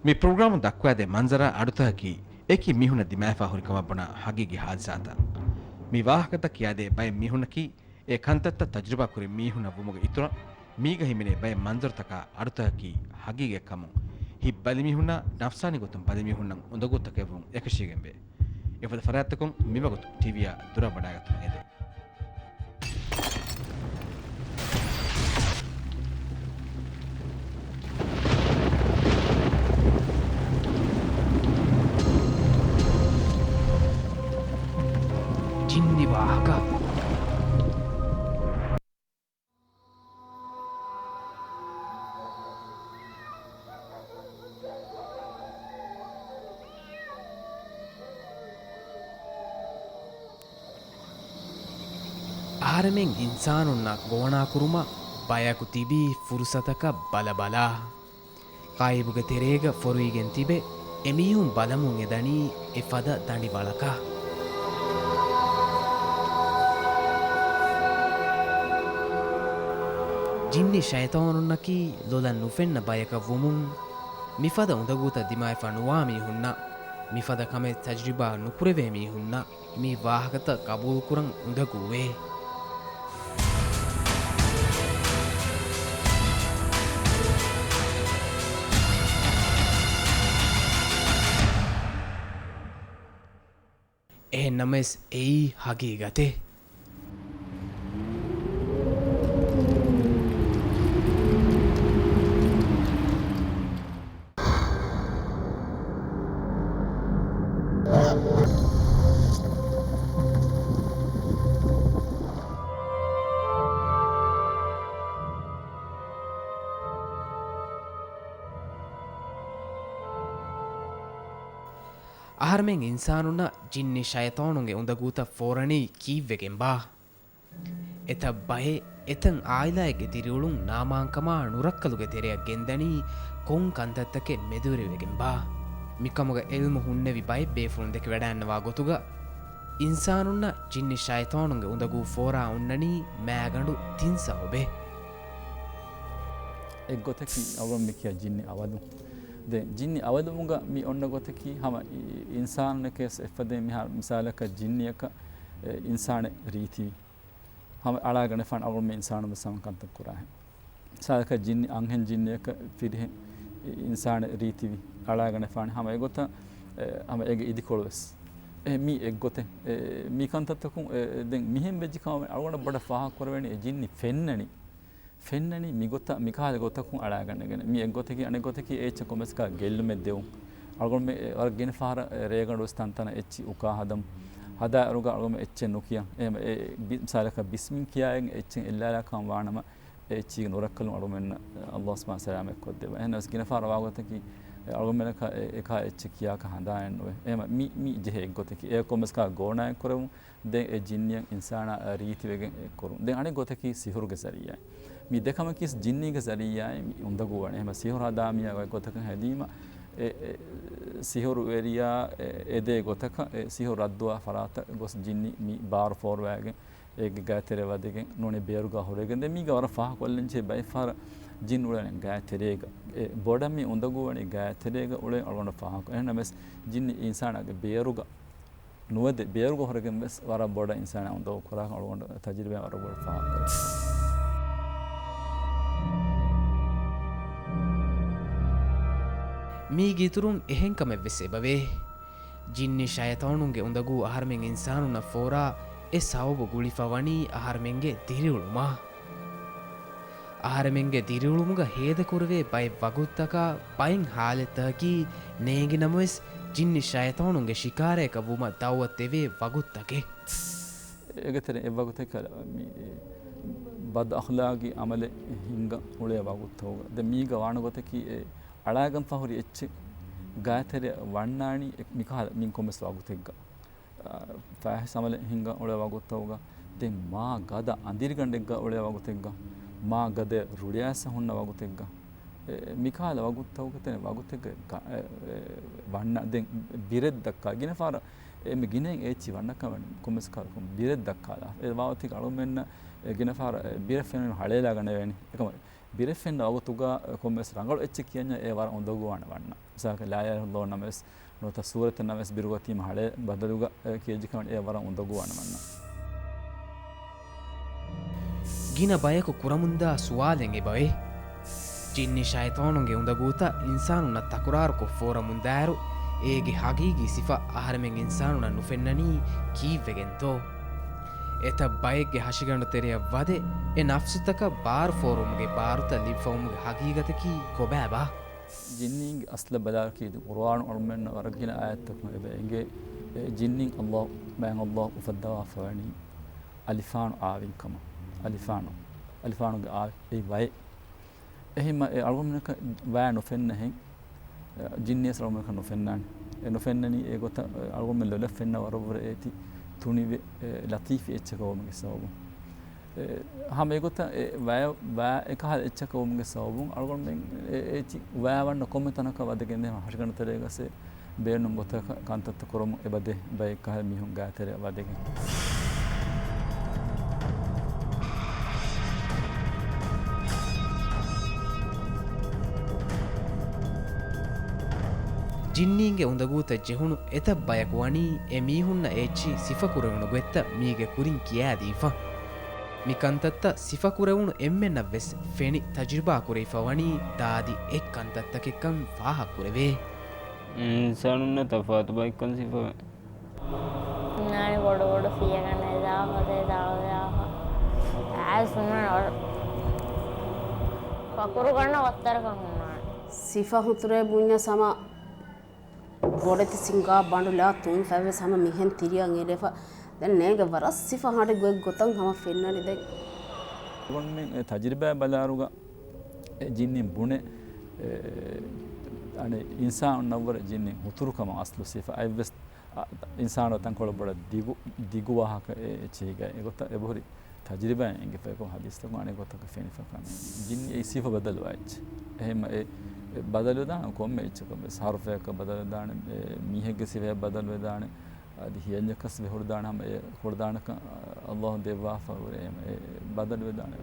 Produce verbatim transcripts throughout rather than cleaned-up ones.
މި ޕްރޮގްރާމުން ދައްކުވާދޭ މަންޒަރާ އަޑުތަކަކީ އެކި މީހުންނަށް ދިމާވެފާ ހުރި ކަމަށް ބުނާ ހަގީގީ ހާދިސާތައް. މި ވާހަކަތައް ކިޔާދޭ ބައެއް މީހުންނަކީ އެ ކަންތައްތައް ތަޖުރިބާ ކުރި މީހުންނަށް ވުމުގެ އިތުރަށް، މީގަ ހިމެނޭ ބައެއް މަންޒަރުތަކާ އަޑުތަކަކީ ހަގީގަތްކަމުން، ހިތް ބަލިމީހުންނާ ނަފްސާނީ ގޮތުން ބަލިމީހުންނަށް އުނދަގޫތަކެއްވުން އެކަށީގެންވޭ. އެފަދަ ފަރާތްތަކުން މިވަގުތު ޓީވީއާ ދުރަށް ވަޑާގަތުމަށް އެދެން. ޖިންނި ވާހަކަ. އަހަރެމެން އިންސާނުންނަށް ގޯނާކުރުމަށް ބަޔަކު ތިބީ ފުރުސަތަކަށް ބަލަބަލާ. ޣައިބުގެ ތެރޭގަ ފޮރުވިގެން ތިބެ އެމީހުން ބަލަމުން އެދަނީ އެފަދަ ދަނޑިވަޅަކަށް. ޖިންނި ޝައިޠާނުންނަކީ ލޮލަށް ނުފެންނަ ބަޔަކަށް ވުމުން، މިފަދަ އުނދަގޫތައް ދިމާވެފަ ނުވާ މީހުންނަށް، މިފަދަ ކަމެއް ތަޖުރިބާ ނުކުރެވޭ މީހުންނަށް، މި ވާހަކަތައް ގަބޫލުކުރަން އުނދަގޫވޭ. އެހެންނަމަވެސް އެއީ ހަގީގަތެއް. އަހަރެމެން އިންސާނުންނަށް ޖިންނި ޝައިޠާނުންގެ އުނދަގޫތައް ފޯރަނީ ކީއްވެގެންބާ؟ އެތައް ބައެއް އެތައް އާއިލާއެއްގެ ދިރިއުޅުން ނާމާންކަމާ ނުރައްކަލުގެ ތެރެއަށް ގެންދަނީ ކޮން ކަންތައްތަކެއް މެދުވެރިވެގެންބާ؟ މިކަމުގަ އިލްމު ހުންނެވި ބައެއް ބޭފުޅުން ދެކެވަޑައިންނަވާ ގޮތުގަ، އިންސާނުންނަށް ޖިންނި ޝައިޠާނުންގެ އުނދަގޫ ފޯރާ އޮންނަނީ މާގަނޑު ތިން ސަބަބެއް. އެއްގޮތަކީ އަޅުގަނޑު މި ކިޔާ ޖިންނި އަވަލުން. ދެން ޖިންނި އަވަލުވުމުގަ މި އޮންނަ ގޮތަކީ ހަމަ އި-، އިންސާނުންނެކޭ އެއްފަދައިން މިހާރު މިސާލަކަށް ޖިންނިއަކަށް، އެ، އިންސާނެއް ރީތިވި. ހަމަ އަޅާގަނެފާނެ އަޅުގަނޑު މި އިންސާނުން ވެސް ހަމަ ކަންތައް ކުރާހެން. މިސާލަކަށް ޖިންނި އަންހެން ޖިންނިއަކަށް ފިރިހެން އި-، އިންސާނެއް ރީތިވި. އަޅާގަނެފާނެ ހަމަ އެގޮތަށް، އެ، ހަމަ އޭގެ އިދިކޮޅު ވެސް. އެ، މީ އެއްގޮތެއް. އެ، މި ކަންތައްތަކުން، އެ، ދެން މިހެން ވެއްޖި ކަމަށް އަޅުގަނޑަށް ބޮޑަށް ފާހަގަ ކުރެވެނީ އެ ޖިންނި ފެންނަނީ. ފެންނަނީ މިގޮތަށް، މިކަހަލަ ގޮތަކުން އަޅާގަނެގެން. މި އެއްގޮތަކީ އަނެއްގޮތަކީ އެ އެއްޗެއް ކޮންމެސް ކަހަލަ ގެއްލުމެއް ދެވުން. އަޅުގަނޑުމެން އެ ވަރަށް ގިނަ ފަހަރަށް އެ ރޭގަނޑު ވެސް ތަންތަނަށް އެއްޗިހި އުކާ ހަދަމުން. ހަދާއިރުގަ އަޅުގަނޑުމެން އެއްޗެއް ނުކިޔަން. އެހެން އެ ބި-، މިސާލަކަށް ބިސްމިން ކިޔާއިގެން އެއްޗެއް އެއްލާލާކަން ވާނަމަ، އެ އެއްޗީގެ ނުރައްކަލުން އަޅުގަނޑުމެންނަށް އައްލާހު ސުބްޙާނަހޫ ވަތަޢާލާ ސަލާމަތް ކޮށްދެއްވާ. އެހެންނަމަވެސް ގިނަ ފަހަރަށް ވާގޮތަކީ، އެ އަޅުގަނޑުމެންނަކަށް އެ، އެކާ އެއްޗެއް ކިޔާކަށް ހަނދާނެއް ނުވޭ. އެހެން މި، މި ޖެހޭ އެއްގޮތަކީ. އެ ކޮންމެސް ކަހަލަ ގޯނާއެއް ކުރެވުން. ދެން އެ ޖިންނިއަށް އިންސާނާ ރީތިވެގެން އެ ކުރުން. ދެން އަނެއް ގޮތަކީ ސިހުރުގެ ޒަރީއާއިން. މި ދެ ކަމަކީ ޖިންނީގެ ޒަރީއާއިން މި އުނދަގޫވަނީ. އެހެން ސިހުރު ހަދާ މީހާ އޮތް ގޮތަކަށް ހެދީމަ، އެ، އެ، ސިހުރުވެރިޔާ އެ، އެދޭ ގޮތަކަށް އެ ސިހުރު ރައްދުވާ ފަރާތަށް ގޮސް ޖިންނި މި ބާރު ފޯރުވައިގެން އޭގެ ގާތެރެ ވަދެގެން ނޫނީ ބޭރުގަ ހުރެގެން ދެން މީގަ ވަރަށް ފާހަގަކޮށްލަންޖެހޭ ބައެއް ފަހަރަށް ޖިން އުޅެނީ ގާތެރޭގަ. އެ ބޮޑަށް މި އުނދަގޫވަނީ ގާތެރޭގަ އުޅެން އަޅުގަނޑަށް ފާހަގަކޮށް. އެހެންނަމަވެސް ޖިންނި އިންސާނާގެ ބޭރުގަ ނުވަދެ، ބޭރުގަ ހުރެގެން ވެސް ވަރަށް ބޮޑަށް އިންސާނާ އުނދަގޫ ކުރާކަން އަޅުގަނޑު ތަޖުރިބާ ވަރަށް ބޮޑަށް ފާހަގަކުރެވޭ. މީގެ އިތުރުން އެހެން ކަމެއް ވެސް އެބަވޭ. ޖިންނި ޝައިޠާނުންގެ އުނދަގޫ އަހަރެމެން އިންސާނުންނަށް ފޯރާ އެއް ސަބަބު ގުޅިފަ ވަނީ އަހަރެމެންގެ ދިރިއުޅުމަށް. އަހަރެމެންގެ ދިރިއުޅުމުގަ ހޭދަކުރެވޭ ބައެއް ވަގުތުތަކާ ބައެއް ހާލަތްތަކަކީ ނޭނގި ނަމަވެސް ޖިންނި ޝައިޠާނުންގެ ޝިކާރަޔަކަށް ވުމަށް ދައުވަތު ދެވޭ ވަގުތުތަކެއް. އޭގެ ތެރެއިން އެއް ވަގުތެއް ކަލަ-، މި، އެ، ބަދް އަޚްލާގީ ޢަމަލެއް ހިންގަން އުޅޭ ވަގުތުތަކުގަ. ދެން މީގަ ވާނެ ގޮތަކީ އެ އަޅާގެންފަ ހުރި އެއްޗެއް ގާތެރެ ވަންނާނީ އެ-، މިކަހަލަ މިން ކޮންމެސް ވަގުތެއްގަ. އާ، ފާޙިޝް ޢަމަލެއް ހިންގަން އުޅޭ ވަގުތުތަކުގަ، ދެން މާ ގަދަ އަނދިރިގަނޑެއްގަ އުޅޭ ވަގުތެއްގަ، މާ ގަދަ ރުޅިއައިސް ހުންނަ ވަގުތެއްގަ، އެ، މިކަހަލަ ވަގުތުތަކުގަ ތެނެ ވަގުތެއްގަ ގަ-، އެ، އެ، ވަންނަ، ދެން ބިރެއް ދައްކާ، ގިނަ ފަހަރަށް އެންމެ ގިނައިން އެއްޗި ވަންނަކަމެއް ކޮންމެސް ކަހަލަ ބިރެއް ދައްކާލާ. އެ ވާގޮތަކީ އަޅުގަނޑުމެންނަށް އެ ގިނަ ފަހަރަށް އެ ބިރެއް ފެނުނު ހަޅޭލާގަނެވޭނެ. އެކަމަ ބިރެއް ފެންނަ ވަގުތުގަ ކޮންމެސް ރަނގަޅު އެއްޗެއް ކިޔަންޏާ އެ ވަރަށް އުނދަގޫވާނެ ވަންނަ. މިސާލަކަށް ލާ އިލާހަ އިއްލައްލާހު ނަމަވެސް ނުވަތަ ސޫރަތެއް ނަމަވެސް ބިރުގަތީމަ ހަޅޭ ބަދަލުގަ އެ ކިޔައްޖެ ކަމަން އެ ވަރަށް އުނދަގޫވާނެ ވަންނަ. ގިނަ ބަޔަކު ކުރަމުންދާ ސުވާލެއް އެބައޮތް. ޖިންނި ޝައިޠާނުންގެ އުނދަގޫތައް އިންސާނުންނަށް ތަކުރާރުކޮށް ފޯރަމުންދާއިރު، އޭގެ ހަގީގީ ސިފަ އަހަރެމެން އިންސާނުންނަށް ނުފެންނަނީ ކީއްވެގެންތޯ؟ އެތައް ބައެއްގެ ހަށިގަނޑު ތެރެއަށް ވަދެ، އެ ނަފްސުތަކަށް ބާރު ފޯރުވުމުގެ ބާރުތައް ލިބިފަވުމުގެ ހަގީގަތަކީ ކޮބާބާ؟ ޖިންނީންގެ އަސްލަށް ބަލާލަކީ ދެން ޤުރުއާނު އަޅުމެންނަށް ވަރަށް ގިނަ އާޔަތްތަކުން އެބަ އެނގޭ. އެ ޖިންނީން ﷲ، މާތް ﷲ އުފައްދަވާފަވަނީ އަލިފާނު އާވިން ކަމަށް. އަލިފާނު، އަލިފާނުގެ އާވި، އެއީ ވައެއް. އެހެންމަ އެ އަޅުގަނޑުމެންނަކަށް ވައި ނުފެންނަހެން، ޖިންނިވެސް އަޅުގަނޑުމެންނަކަށް ނުފެންނާނެ. އެ ނުފެންނަނީ އެގޮތަށް އަޅުގަނޑުމެން ލޮލަށް ފެންނަ ވަރަށްވުރެ އޭތި ތުނިވެ، އެ، ލަތީފި އެއްޗަކަށް ވުމުގެ ސަބަބުން. އެ، ހަމަ އެގޮތަށް އެ ވައި، ވައި އެކަހަލަ އެއްޗަކަށް ވުމުގެ ސަބަބުން އަޅުގަނޑުމެން އެ، އޭތި ވައި ވަންނަ ކޮންމެ ތަނަކަށް ވަދެގެން ދޭ ހަށިގަނޑު ތެރޭގަސް ބޭނުން ގޮތަކަށް ކަންތައްތައް ކުރަމުން އެބަދޭ ބައެއް ކަހަލަ މީހުން ގާތެރެއަށް ވަދެގެން. ޖިންނީންގެ އުނދަގޫތައް ޖެހުނު އެތައް ބަޔަކު ވަނީ އެ މީހުންނަށް އެއްޗިހި ސިފަކުރެވުނު ގޮތްތައް މީގެ ކުރިން ކިޔާދީފަ. މި ކަންތައްތައް ސިފަކުރެވުނު އެންމެންނަށްވެސް ފެނި ތަޖުރިބާ ކުރެވިފަ ވަނީ ދާދި އެއް ކަންތައްތަކެއްކަން ފާހަގަކުރެވޭ. އިންސާނުންނަށް ތަފާތު ބައެއްކަން ސިފަވޭ. ނާން ބޮޑު ބޮޑު ފިޔަގަންނަ ދާފަ ދޭ ދާވާ ދާފަ. އާސް ހުންނާނެ ވަރަށް. ފަކުރު ކަންނަ ވައްތަރަކަށް ހުންނާނެ. ސިފަ ހުތުރޭ ބުންޏަސް ހަމަ ބޮޑެތި ސިނގާ ބަނޑު ލާ ތުންފަތްވެސް ހަމަ މިހެން ތިރިއަށް އެރެފަ. ދެން ނޭނގެ ވަރަށް ސިފަ ހަޑި ގޮތް ގޮތަށް ހަމަ ފެންނަނީ ދެން. މި ތަޖުރިބާ ބަލާއިރުގަ އެ ޖިންނިން ބުނެ، އެ، އަނެއް އިންސާނުންނަށްވުރެ ޖިންނިން ހުތުރު ކަމަށް އަސްލު ސިފަ އައިވެސް، އަ، އިންސާނު ތަންކޮޅެއް ބޮޑަށް ދިގު، ދިގު ވާހަކަ އެ އެއްޗެހިގަ އެގޮތަށް އެބަހުރި ތަޖުރިބާއިން އެނގިފައިކޮށް ހަދީސްތަކުން އަނެއް ގޮތަކަށް ފެނިފަ ކަމެއް. ޖިންނި އެއީ ސިފަ ބަދަލުވާ އެއްޗެއް. އެހެންމަ އެ، އެ ބަދަލުވެދާނެ ކޮންމެ އެއްޗަކަށް ވެސް. ހަރުފަޔަކަށް ބަދަލުވެދާނެ، އެ މީހެއްގެ ސިފަޔަށް ބަދަލުވެދާނެ. އަދި ހިޔަންޏަކަސް ވެ ހުރިދާނެ ހަމަ އެ ހުރިދާނެކަން އައްލާހު ދެއްވާފަ ހުރޭ އެ ބަދަލުވެދާނެ.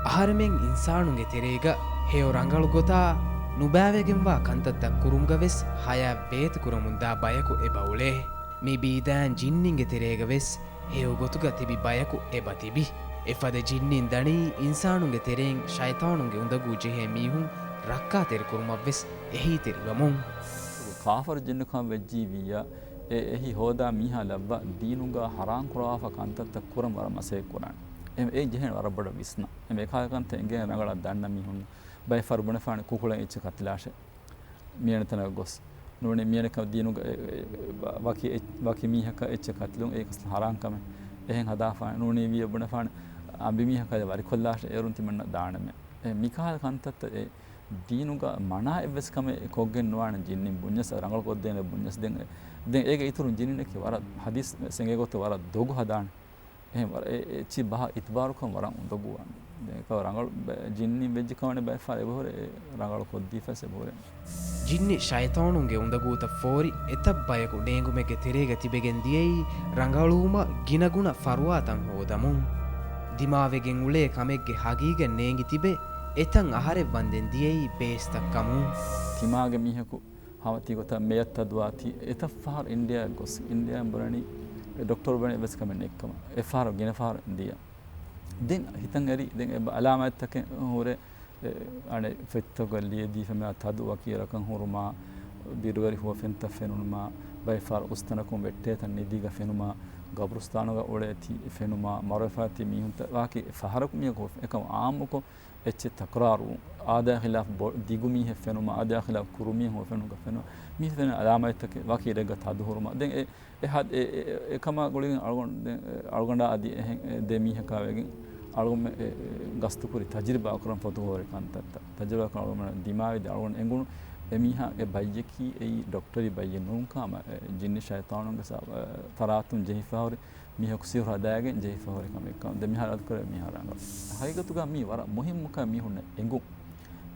އަހަރެމެން އިންސާނުންގެ ތެރޭގަ ހެޔޮ ރަނގަޅު ގޮތާ ނުބައިވެގެންވާ ކަންތައްތައް ކުރުމުގަވެސް ހަޔާތް ވޭތުކުރަމުންދާ ބަޔަކު އެބައުޅޭ. މި ބީދާން ޖިންނިންގެ ތެރޭގަވެސް ހެޔޮ ގޮތުގަ ތިބި ބަޔަކު އެބަ ތިބި. އެފަދަ ޖިންނިން ދަނީ އިންސާނުންގެ ތެރެއިން ޝައިޠާނުންގެ އުނދަގޫ ޖެހޭ މީހުން ރައްކާތެރިކުރުމަށްވެސް އެހީތެރިވަމުން. ކާފަރު ޖިންނުކަން ވެއްޖީވިއްޔާ، އެ އެހީ ހޯދާ މީހާ ލައްވާ ދީނުގަ ހަރާން ކުރަވާފަ ކަންތައްތައް ކުރަން ވަރަށް މަސައްކަތް ކުރާނެ. އެ، އެ ޖެހޭނެ ވަރަށް ބޮޑަށް ވިސްނާ. އެ އެކާލަ ކަންތައް އެނގޭނެ ރަނގަޅަށް ދަންނަ މީހުން. ބައެއް ފަހަރު ބުނެފާނެ ކުކުޅެން އެއްޗެއް ކަތިލާށޭ. މިއަނެއް ތަނަކަށް ގޮސް ނޫނީ މިއަނެއްކަމަށް ދީނުގަ އެ، އެ، ވަކި އެއް، ވަކި މީހަކަށް އެއްޗެއް ކަތިލުން އެއީ އަސްލު ހަރާން ކަމެއް. އެހެން ހަދާފާނެ ނޫނީ ވިޔަ ބުނެފާނެ އަނބިމީހަކަށް ވަރިކޮށްލާށޭ އޭރުން ތިމަންނަ ދާނަމޭ. އެ މިކަހަލަ ކަންތައްތައް އެ ދީނުގަ މަނާ އެއްވެސް ކަމެއް ކޮށްގެން ނުވާނެ ޖިންނިން ބުންޏަސް ރަނގަޅު ކޮށްދޭނެ ބުންޏަސް ދެން، ދެން އޭގެ އިތުރުން ޖިންނިންނަކީ ވަރަށް ހަދީސް ސެނގޭ ގޮތަށް ވަރަށް ދޮގު ހަދާނެ. އެހެން ވަރަށް އެ، އެ، އެއްޗިހި ބަހަށް އިތުބާރުކަން ވަރަށް އުނދަގޫވާނެ. ދެން އެކަ ރަނގަޅު ބެ-، ޖިންނިން ވެއްޖެ ކަމަން އެބަހުރޭ އެ ރަނގަޅު ކޮށްދީފަސް އެބަހުރޭ. ޖިންނި ޝައިޠާނުންގެ އުނދަގޫތައް ފޯރި އެތައް ބަޔަކު ނޭނގުމެއްގެ ތެރޭގަ ތިބެގެން ދިޔައީ ރަނގަޅުވުމަށް ގިނަގުނަ ފަރުވާތައް ހޯދަމުން. ދިމާވެގެން އުޅޭ ކަމެއްގެ ހަގީގަތް ނޭނގި ތިބެ އެތަން އަހަރެއް ވަންދެން ދިޔައީ ބޭސްތައް ކަމުން. ތިމާގެ މީހަކު ހަމަ ތިގޮތަށް މެޔަށް ތަދުވާތީ އެތައް ފަހަރު އިންޑިއާއަށް ގޮސް، އިންޑިއާއިން ބުނަނީ އެ ޑޮކްޓަރު ބުނަނީ އެއްވެސް ކަމެއް ނެތްކަމަށް. އެއް ފަހަރު ގިނަ ފަހަރު ދިޔަ. ދެން ހިތަށް އެރި، ދެން އެބަ އަލާމާތްތަކެއް ހުރެ، އެ، އަނެއް ފޮތްތަކުގަ ލިޔެދީފަ މެޔަށް ތަދު ވަކި ރަކަށް ހުރުމާ، ބިރުވެރި ހުވަފެންތައް ފެނުނުމާ، ބައެއް ފަހަރު އުސްތަނަކުން ވެއްޓޭތަން ނިދީގަ ފެނުމާ، ގަބުރުސްތާނުގަ އުޅޭތީ ފެނުމާ، މަރުވެފާތީ މީހުންތައް ވާކި ފަހަރަކު މީހަކު އެކަމަށް އާއްމުކޮށް އެއްޗެއް ތަކުރާރުވުން، އާދަޔާ ޚިލާފު ބޮ-، ދިގު މީހެއް ފެނުމާ، އާދަޔާ ޚިލާފު ކުރު މީހުން ފެނުމުގަ ފެނުން، މީ ފެންނަ އަލާމާތްތަކެއް ވަކި އިރެއްގަ ތަދު ހުރުމަށް. ދެން އެ، އެ ހަދ-، އެ، އެ، އެ، އެކަމާ ގުޅިގެން އަޅުގަނޑު، ދެން، އެ، އަޅުގަނޑާ އަދި އެހެން، އެ، ދެ މީހަކާ ވެގެން އަޅުގަނޑުމެން، އެ، އެ، ގަސްތުކުރި ތަޖުރިބާ ކުރަން ފޮތުކުރި ކަންތައްތައް. ތަޖުރިބާ ކުރަން އަޅުގަނޑުމެން ދިމާވެދި އަޅުގަނޑު އެނގުނު އެ މީހާ އެ ބައްޔަކީ އެއީ ޑޮކްޓަރީ ބައްޔެއް ނޫން ކާމަ، އެ، ޖިންނި ޝައިޠާނުންގެ ސަ-، އެ، ފަރާތުން ޖެހިފަހުރި މީހަކު ސިހުރު ހަދާގެން ޖެހިފަ ހުރި ކަމެއްކަން. ދެ މިހާރު އަދުކުރެވޭ މީހާ ރަނގަޅު. ހަގީގަތުގަ މީ ވަރަށް މުހިއްމުކަން މީހުންނަށް އެނގުން.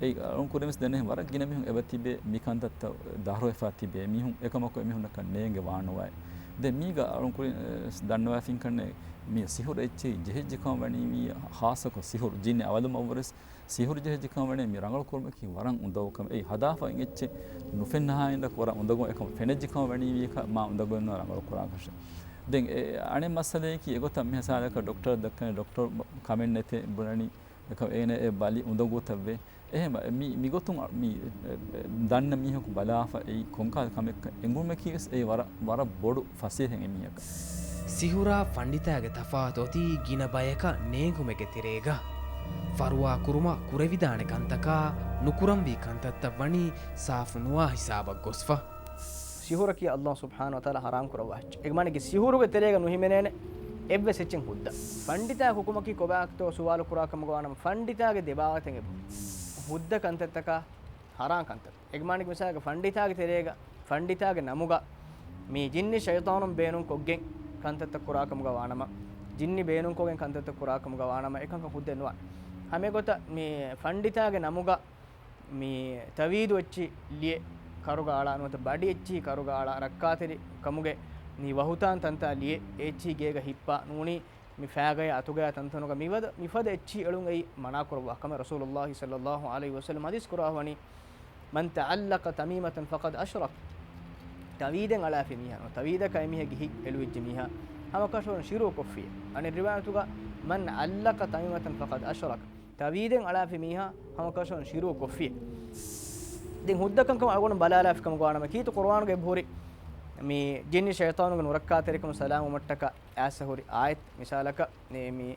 އެއީ އަޅުން ކުރިންވެސް ދެންނެވި ވަރަށް ގިނަ މީހުން އެބަތިބޭ މި ކަންތައްތައް ދަހަރުވެފަ ތިބޭ މީހުން އެކަމަކު އެމީހުންނަކަށް ނޭނގެ ވާނުވާއެ. ދެން މީގަ އަޅުން ކުރިން ދަންނަވާފިން ކަންނޭ މި ސިހުރު އެއްޗެހި ޖެހިއްޖެކަމަށް ވަނީ މީ ހާއްސަކޮށް ސިހުރު ޖިންނި އަވަލުމަށްވުރެސް ސިހުރު ޖެހިއްޖެކަމަށް ވަނީ މި ރަނގަޅު ކުރުމަކީ ވަރަށް އުނދަގޫ ކަމެއް. އެއީ ހަދާފަ އިނގެއްޗެއް ނުފެންނަހާ އިނދަކު ވަރަށް އުނދަގޫ އެކަމަށް ފެނެއްޖެކަމަށް ވަނީ މީކަ މާ އުނދަގޫ ނުވާ ރަނގަޅު ކުރާކަށެއް. ދެން އެ އަނެއް މައްސަލަޔަކީ އެގޮތަށް މި ހަސާލަކަށް ޑޮކްޓަރ ދައްކަނީ ޑޮކްޓަރ ކަމެއް ނެތޭ ބުނަނީ އެކަމް އޭނަ އެ ބަލި އުނދަގޫތައްވޭ. އެހެން މި، މިގޮތުން މި ދަންނަ މީހަކު ބަލާފަ އެއީ ކޮންކަހަލަ ކަމެއްކަން އެނގުމަކީވެސް އެއީ ވަރަށް، ވަރަށް ބޮޑު ފަސޭހައެއް އެމީހަކަށް. ސިހުރާ ފަންޑިތާގެ ތަފާތު އޮތީ ގިނަ ބަޔަކަށް ނޭނގުމެއްގެ ތެރޭގަ. ފަރުވާ ކުރުމަށް ކުރެވިދާނެ ކަންތަކާ ނުކުރަންވީ ކަންތައްތައް ވަނީ ސާފު ނުވާ ހިސާބަށް ގޮސްފަ. ސިހުރަކީ އައްލާހު ސުބްޙާނަހު ވަތަޢާލާ ޙަރާމް ކުރައްވާ އެއްޗެއް. އެގެ މާނައަކީ ސިހުރުގެ ތެރޭގަ ނުހިމެނޭނެ އެއްވެސް އެއްޗެއް ހުއްދަ. ފަންޑިތާ ހުކުމަކީ ކޮބާތޯ ސުވާލު ކުރާ ކަމުގަ ވާނަމަ، ފަންޑިތާގެ ދެބާވަތެއް އެބަހުރި. ހުއްދަ ކަންތައްތަކާ ޙަރާމް ކަންތައް. އެގެ މާނައަކީ މިސާލަކަށް ފަންޑިތާގެ ތެރޭގަ، ފަންޑިތާގެ ނަމުގަ މި ޖިންނި ޝައިޠާނުން ބޭނުން ކޮށްގެން ކަންތައްތައް ކުރާ ކަމުގަ ވާނަމަ، ޖިންނި ބޭނުން ކޮށްގެން ކަންތައްތައް ކުރާ ކަމުގަ ވާނަމަ، އެކަންކަން ހުއްދައެއް ނުވާނެ. ހަމައެގޮތަށް މި ފަންޑިތާގެ ނަމުގަ މި ތަވީދު އެއްޗި ލިޔެ ކަރުގަ އަޅާ ނުވަތަ ބަޑި އެއްޗި ކަރުގަ އަޅާ ރައްކާތެރި ކަމުގެ މި ވަހުތާން ތަންތާ ލިޔެ އެއްޗި ގޭގަ ހިއްޕާ ނޫނީ މި ފައިގަޔާ އަތުގަޔާ ތަންތަނުގަ މިފަދަ، މިފަދަ އެއްޗި އެޅުން އެއީ މަނާ ކުރައްވާ ކަމެއް ރަސޫލުﷲ ޞައްލަﷲ ޢަލައިހި ވަސައްލަމް ޙަދީޘް ކުރައްވާ ވަނީ، "من تعلق تميمة فقد أشرك." ތަވީދެއް އަޅާފި މީހާ، ތަވީދަކާ އެމީހެއްގެ ހިތް އެޅުވިއްޖެ މީހާ، ހަމަކަށަވަރުން ޝިރުކު ކޮށްފި. އަނެއް ރިވާޔަތުގަ، "من علق تميمة فقد أشرك." ތަވީދެއް އަޅާފި މީހާ ހަމަކަށަވަރުން ޝިރުކު ކޮށްފި. ދެން ހުއްދަ ކަންކަމަށް އަޅުގަނޑު ބަލާލާފި ކަމުގަ ވާނަމަ ކީރިތި ޤުރުއާނުގަ އެބަހުރި މި ޖިންނި ޝައިޠާނުގެ ނުރައްކާތެރިކަމުން ސަލާމަތްވުމަށްޓަކާ އައިސް ހުރި އާޔަތް މިސާލަކަށް މި، މި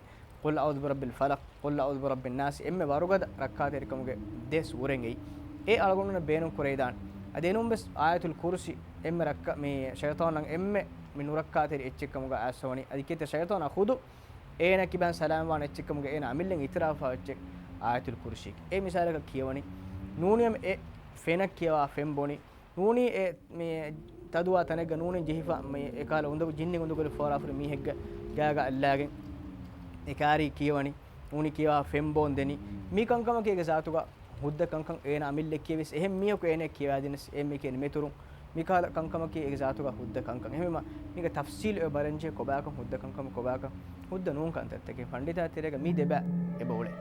"قل أعوذ برب الفلق، قل أعوذ برب الناس" އެންމެ ވަރުގަދަ ރައްކާތެރިކަމުގެ ދެ ސޫރައިން އެއީ. އެ އަޅުގަނޑުންނަށް ބޭނުން ކުރެވިދާނެ. އަދި އެނޫންވެސް އާޔަތުލް ކުރުސި އެންމެ ރައްކާ، މި ޝައިޠާނަށް އެންމެ މި ނުރައްކާތެރި އެއްޗެއް ކަމުގަ އައިސް ވަނީ. އަދި ކީރިތި ޝައިޠާނާ ޚުދު އޭނަ ކިބައިން ސަލާމްވާނެ އެއްޗެއް ކަމުގެ އޭނަ އަމިއްލައިން އިތުރާފާ އެއްޗެއް އާޔަތުލް ކުރުސީގެ. އެ މިސާލަކަށް ކިޔަވަނީ، ނޫނީ އެ ފެނަށް ކިޔަވާ ފެން ބޮނީ، ނޫނީ އެ މި ތަދުވާ ތަނެއްގަ ނޫނީ ޖެހިފަ މި އެކަހަލަ އުނދަގޫ ޖިންނި އުނދަގުލެއް ފޯރާފަ ހުރި މީހެއްގެ ގާގަ އައްލާގެން އެ ކާރީ ކިޔަވަނީ، ނޫނީ ކިޔަވާ ފެން ބޯން ދެނީ. މި ކަންކަމަކީ އޭގެ ޒާތުގަ ހުއްދަ ކަންކަން. އޭނަ އަމިއްލައަށް ކިޔެވިޔަސް އެހެން މީހަކު އޭނައަށް ކިޔަވާދިނަސް އެ މީހަކީ މިތުރުން މިކަހަލަ ކަންކަމަކީ އޭގެ ޒާތުގަ ހުއްދަ ކަންކަން. އެހެންވީމަ މީގެ ތަފްސީލު އެ ބަލަންޖެހޭ ކޮބާކަން ހުއްދަ ކަންކަމެއް ކޮބާކަން ހުއްދަ ނޫން ކަންތައްތަކެއް. ފަންޑިތާ ތެރޭގަ މި ދެބަ އެބަ އުޅޭ.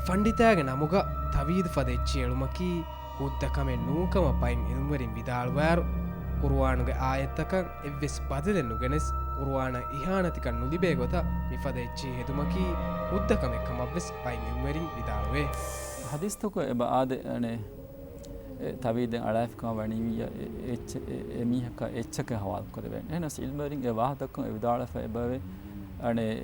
ފަންޑިތާގެ ނަމުގަ ތަވީދު ފަދަ އެއްޗި އެޅުމަކީ ހުއްދަ ކަމެއް ނޫންކަމަށް ބައެއް ޢިލްމުވެރިން ވިދާޅުވާއިރު، ޤުރުއާނުގެ އާޔަތްތަކަށް އެއްވެސް ބަދަލެއް ނުގެނެސް، ޤުރުއާނަށް އިހާނެތިކަން ނުލިބޭ ގޮތަށް މިފަދަ އެއްޗިހި ހެދުމަކީ ހުއްދަ ކަމެއް ކަމަށްވެސް ބައެއް ޢިލްމުވެރިން ވިދާޅުވޭ. ޙަދީޘްތަކު އެބަ އާދެ، އަނެއް، އެ ތަވީދެއް އަޅާފިކަމަށް ވަނީވިއްޔާ، އެ، އެ އެ މީހަކަށް އެއްޗަކަށް ޙަވާލު ކުރެވޭނެ. އެހެނަސް ޢިލްމުވެރިން އެ ވާހަކަތަކުން އެ ވިދާޅުވެފަ އެބަވޭ، އަނެއް،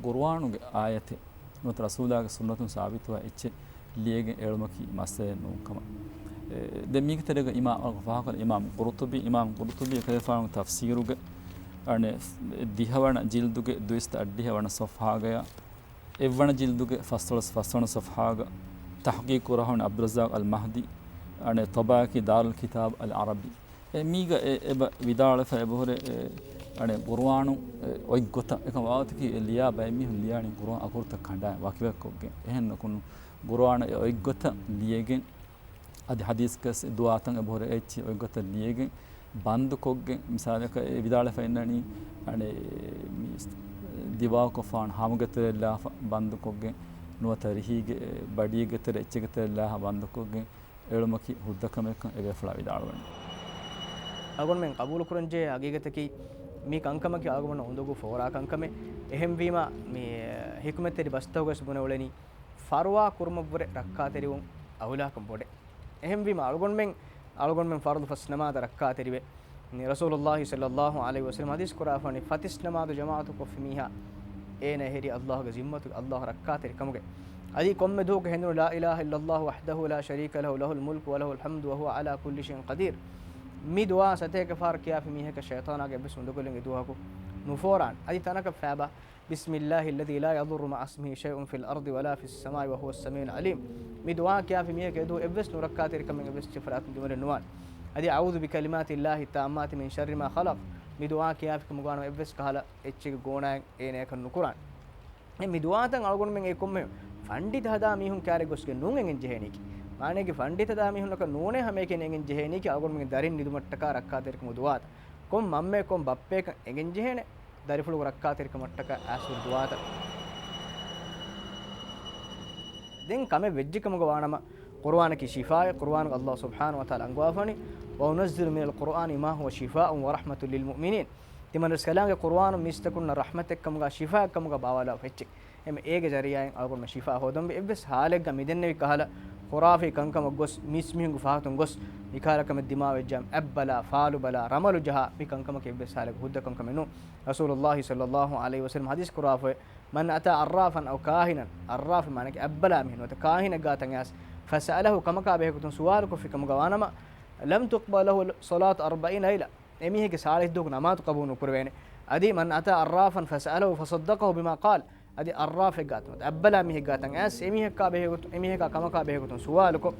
ޤުރުއާނުގެ އާޔަތެއް ނުވަތަ ރަސޫލާގެ ސުންނަތުން ސާބިތުވާ އެއްޗެއް ލިޔެގެން އެޅުމަކީ މައްސަލައެއް ނޫން ކަމަށް. އެ، ދެން މީގެ ތެރޭގަ އިމާ، ފާހަގަކުރަން އިމާމް ޤުރުޠުބީ، އިމާމް ޤުރުޠުބީ ކުރެވިފާނު ތަފްސީރުގެ، އަނެއް، ދިހަވަނަ ޖިލްދުގެ ދުއިސައްތަ އަށްޑިހަ ވަނަ ޞަފްޙާގަޔާ، އެއްވަނަ ޖިލްދުގެ ފަސްދޮޅަސް ފަސްވަނަ ޞަފްޙާގަ ތަޙްޤީޤު ކުރަހުން ޢަބްދުއްރައްޒާޤް އަލް މަހްދީ، އަނެއް، ޠަބާކީ ދާރުލް ކިތާބް އަލް ޢަރަބީ. އެ މީގަ އެ، އެބަ ވިދާޅުވެފަ އެބަހުރޭ، އެ، އަނެއް، ޤުރުއާނު، އެ، އޮތްގޮތަށް އެކަމް ވާގޮތަކީ އެ ލިޔާ ބައެއް މީހުން ލިޔާނީ ޤުރުއާން އަކުރުތައް ކަނޑާ ވަކިވަކިކޮށްގެން. އެހެން ނުކުން، ޤުރުއާނު އެ އޮތްގޮތަށް ލިޔެގެން، އަދި ޙަދީޘްގެ ދުވާތަން އެބަހުރޭ އެއްޗި އޮތްގޮތަށް ލިޔެގެން ބަންދުކޮށްގެން، މިސާލަކަށް އެ ވިދާޅުވެފަ އިންނަނީ، އަނެއް، މި ދިމާކޮށްފާނު ހަމުގެ ތެރެއަށް ލާފަ ބަންދުކޮށްގެން، ނުވަތަ ރިހީގެ، ބަޑީގެ ތެރެ އެއްޗެއްގެ ތެރެއަށް ލާފަ ބަންދުކޮށްގެން އެޅުމަކީ ހުއްދަ ކަމެއްކަން އެބޭފުޅާ ވިދާޅުވަނީ. އަޅުގަނޑުމެން ޤަބޫލުކުރަންޖެހޭ ހަގީގަތަކީ، މި ކަންކަމަކީ އަޅުގަނޑު އުނދަގޫ ފޯރާ ކަންކަމެއް. އެހެންވީމަ، މި ޙިކުމަތްތެރި ބަސްތަކުގަސް ބުނެ އުޅެނީ، ފަރުވާ ކުރުމަށްވުރެ ރައްކާތެރިވުން އައުލާކަން ބޮޑެއް. އެހެންވީމަ، އަޅުގަނޑުމެން، އަޅުގަނޑުމެން ފަރުޟު ފަސް ނަމާދަށް ރައްކާތެރިވެ، މި ރަސޫލުﷲ ޞައްލަﷲ ޢަލައިހި ވަސައްލަމް ޙަދީޘް ކުރާފާނީ، ފަތިސް ނަމާދު ޖަމާޢަތު ކޮށްފި މީހާ، އޭނަ އެހެރީ ﷲގެ ޒިންމަތުގެ ﷲ ރައްކާތެރި ކަމުގެ. އަދި ކޮންމެ ދުވަހަކު ހެނދުނު لا إله إلا الله وحده لا شريك له، له الملك وله الحمد وهو على كل شيء قدير، މި ދުޢާ ސަތޭކަ ފަހަރު ކިޔާފި މީހަކަށް ޝައިޠާނާގެ އެއްވެސް އުނދަގުލެއް އެ ދުވަހަކު ނުފޯރާނެ. އަދި ތަނަކަށް ފައިބާ، بسم الله الذي لا يضر مع اسمه شيء في الأرض ولا في السماء وهو السميع العليم، މި ދުޢާ ކިޔާފި މީހަކަށް އެދުވަހު އެއްވެސް ނުރައްކާތެރިކަމެއް އެއްވެސް އެއްޗެއް ފަރާތުން ދިމައިން ނުވާނެ. އަދި، "أعوذ بكلمات الله التامات من شر ما خلق" މި ދުޢާ ކިޔާފިކަމުގާނަމަ އެއްވެސް ކަހަލަ އެއްޗެއްގެ ގޯނާއެއް އޭނަޔަކަށް ނުކުރާނެ. އެ މި ދުޢާތައް އަޅުގަނޑުމެން އެ ކޮންމެ ފަންޑިތަ ހަދާ މީހުން ކާރެއް ގޮސްގެން ނޫން އެނގެން ޖެހޭނީކީ. މާނައިގެ ފަންޑިތަ ހަދާ މީހުންނަކަށް ނޫނޭ ހަމައެކަނި އެނގެން ޖެހޭނީކީ އަޅުގަނޑުމެންގެ ދަރިން ނިދުމަށްޓަކާ ރައްކާތެރިކަމުގެ ދުޢާތައް. ކޮން މަންމައެއް ކޮން ބައްޕައަކަށް އެނގެން ޖެހޭނެ ދަރިފުޅުގެ ރައްކާތެރިކަމަށްޓަކާ އައިސް ހުރި ދުޢާތައް. ދެން ކަމެއް ވެއްޖެކަމުގަ ވާނަމަ، ޤުރުއާނަކީ ޝިފާއެއް. ޤުރުއާނުގަ ﷲ ސުބްޙާނަހޫ ވަތަޢާލާ އަންގަވާފަނީ، "وننزل من القرآن ما هو شفاء ورحمة للمؤمنين." ތިމަންރަސްކަލާނގެ ޤުރުއާނު މީސްތަކުންނަށް ރަޙްމަތެއްކަމުގަ ޝިފާއެއްކަމުގަ ބާވާލާފަ އެއްޗެއް. އެމެ އޭގެ ޒަރީޢާއިން އަޅުގަނޑުމެން ޝިފާ ހޯދަންވީ. އެއްވެސް ހާލެއްގަ މިދެންނެވި ކަހަލަ ޚުރާފީ ކަންކަމަށް ގޮސް، މީސްމީހުންގެ ފަހަތުން ގޮސް، މިކަހަލަ ކަމެއް ދިމާވެއްޖާމަ، އަތްބަލާ، ފާލުބަލާ، ރަމަލު ޖަހާ، މި ކަންކަމަކީ އެއްވެސް ހާލެއްގަ ހުއްދަ ކަންކަމެއް ނޫން. ރަސޫލުﷲ ޞައްލަﷲ ޢަލައިހި ވަސައްލަމަ ޙަދީޘް ކުރާފައި، "من أتى عرافا أو كاهنا" ޢައްރާފެއް މާނައަކީ އަތްބަލާ މީހުން ނުވަތަ ކާހިނެއް ގާތަށް އައިސް، "فسأله" ކަމަކާ ބެހޭގޮތުން ސުވާލުކޮށްފި ކަމުގަ ވާނަމަ، "لم تقبل له صلاة أربعين ليلة" އެމީހެއްގެ ސާޅީސް ދުވަހުގެ ނަމާދު ޤަބޫލު ނުކުރެވޭނެ. އަދި، "من أتى عرافا فسأله فصدقه بما قال" އަދި ޢައްރާފެއް ގާތުން އަތްބަލާ މީހެއް ގާތަށް އައިސް، އެމީހަކާ ބެހޭގޮތުން، އެމީހަކާ ކަމަކާ ބެހޭގޮތުން ސުވާލުކޮށް،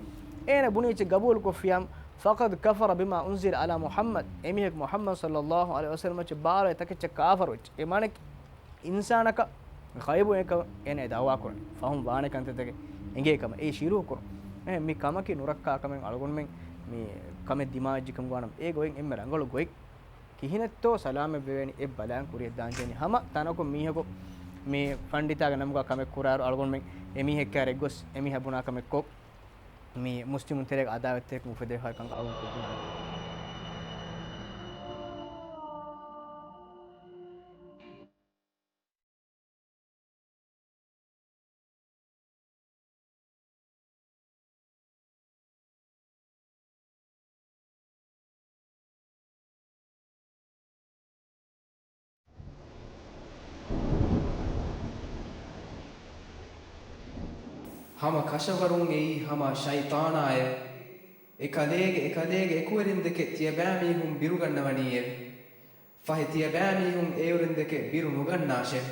އޭނަ ބުނި އެއްޗެއް ގަބޫލުކޮށްފިޔާމަ، "فقد كفر بما أنزل على محمد" އެމީހަކު މުޙައްމަދު ޞައްލަﷲ ޢަލައިހި ވަސައްލަމައަށް ބާރައި ތަކެއްޗަށް ކާފަރު ވެއްޖެ. އެ މާނައަކީ އިންސާނަކަށް ޣައިބު އެކަން އޭނަ ދަޢުވާ ކުރަނީ. ފަހުން ވާނެ ކަންތައްތަކެއް އެނގޭ ކަމަށް އެ ޝިރުކު ކުރުން. އެ މި ކަމަކީ ނުރައްކާ ކަމެއް. އަޅުގަނޑުމެން މި ކަމެއް ދިމާވެއްޖެކަމުގަ ވާނަމަ އެ ގޮތް އެންމެ ރަނގަޅު ގޮތް. ކިހިނެއްތޯ ސަލާމަތް ވެވޭނީ އެ ބަލާން ކުރިޔަށް ދާން ޖެހެނީ. ހަމަ ތަނަކުން މީހަކު މި ފަންޑިތާގެ ނަމުގަ ކަމެއް ކުރާއިރު އަޅުގަނޑުމެން އެމީހެއްކާ ރެއްގޮސް އެމީހާ ބުނާ ކަމެއް ކޮށް، މި މުސްލިމުން ތެރޭގަ އަދާވަތްތަކެއް އުފެދޭ ހަރަކަން އަޅުގަނޑު ކޮށްދިނާނެ. ހަމަ ކަށަވަރުން އެއީ ހަމަ ޝައިޠާނާއެވެ. އެކަލޭގެ، އެކަލޭގެ އެކުވެރިންދެކެ ތިޔަބައިމީހުން ބިރުގަންނަވަނީއެވެ. ފަހެ ތިޔަބައިމީހުން އެއުރެންދެކެ ބިރު ނުގަންނާށެވެ.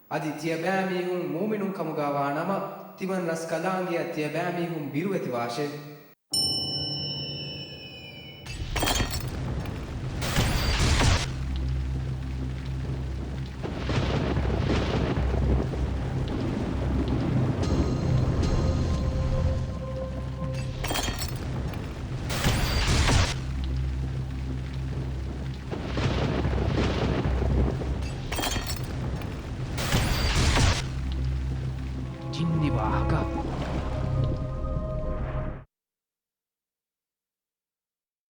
އަދި ތިޔަބައިމީހުން މުއުމިނުން ކަމުގަ ވާނަމަ، ތިމަން ރަސްކަލާނގެއަށް ތިޔަބައިމީހުން ބިރުވެތިވާށެވެ.